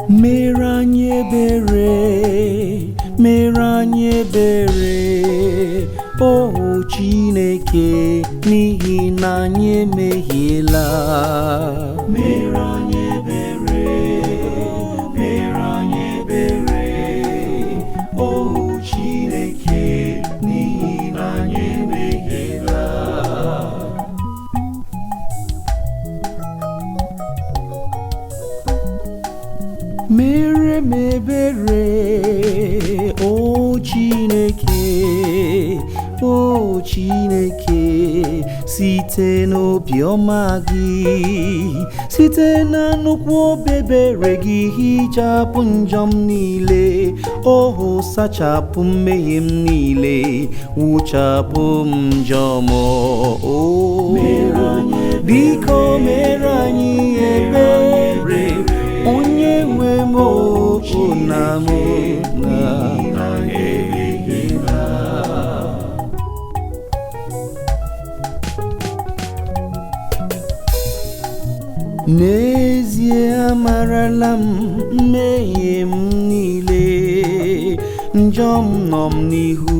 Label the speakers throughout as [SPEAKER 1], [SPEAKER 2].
[SPEAKER 1] Mere anyị ebere, mere anyị ebere, o Chineke, n'ihi na anyị emehiela. Mere anyị ebere, mere anyị ebere, o Chineke, n'ihi na anyị emehiela. Mere m ebere, o Chineke, o Chineke, site n'obiọma gị, site na nnukwu obi ebere gị, hichapụ njọ m niile, ohu sachapụ mmehie m niile, wụchapụ m njọ m. O biko mere anyị ebere, onye nwe m, o na m na. N'ezie amarala m mmehie m niile, njọ m nọ m n'ihu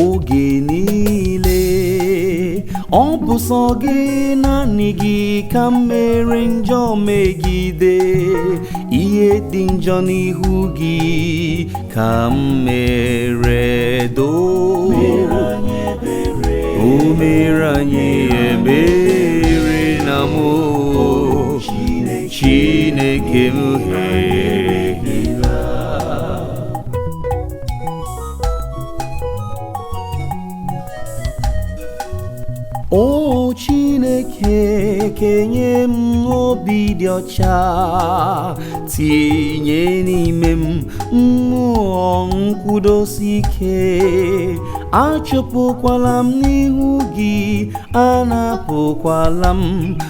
[SPEAKER 1] oge niile. Ọ bụ sọ gị, naanị gị, ka m mere njọ megide, ihe dị njọ n'ihu gị ka m mere doo. O mere anyị ebere na mụ, Chineke m. O Chineke, kenye m obi dị ọcha, tinye n'ime m mmụọ nkwụdosi ike. Achụpụkwala m n'ihu gị, anapụkwala m,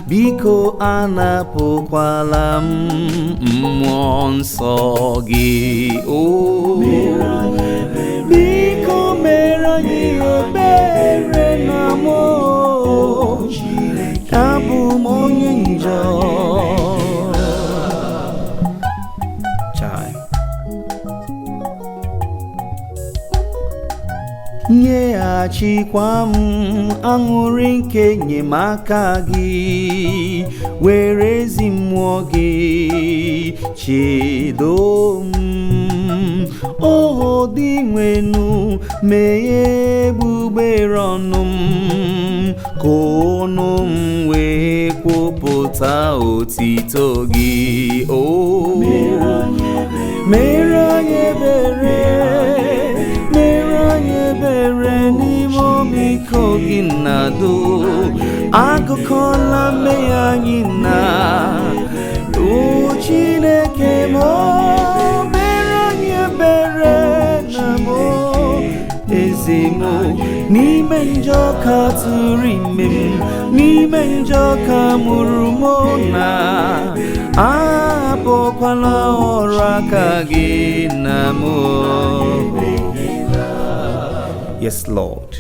[SPEAKER 1] biko anapụkwala m mmụọ nsọ gị. O biko mere anyị ebere na mụ, abụ m onye njọ. Chai. Nyeghachikwa m aṅụrị nke enyemaka gị, were ezi mmụọ gị chedo m. O dị nwenu, meghee egbugbere ọnụ m, ka ọnụ m wee kwupụta otito gị. O mere anyị ebere, mere anyị ebere n'ime ọmịiko gị nnado. Agụkọla mmehie anyị na, o Chineke m. Mere anyị ebere na mụ, eze m, n'ime njọ ka tụrụ ime m, n'ime njọ ka mụrụ m, na ahapụkwala ọrụ aka gị na mụ. Yes, Lord.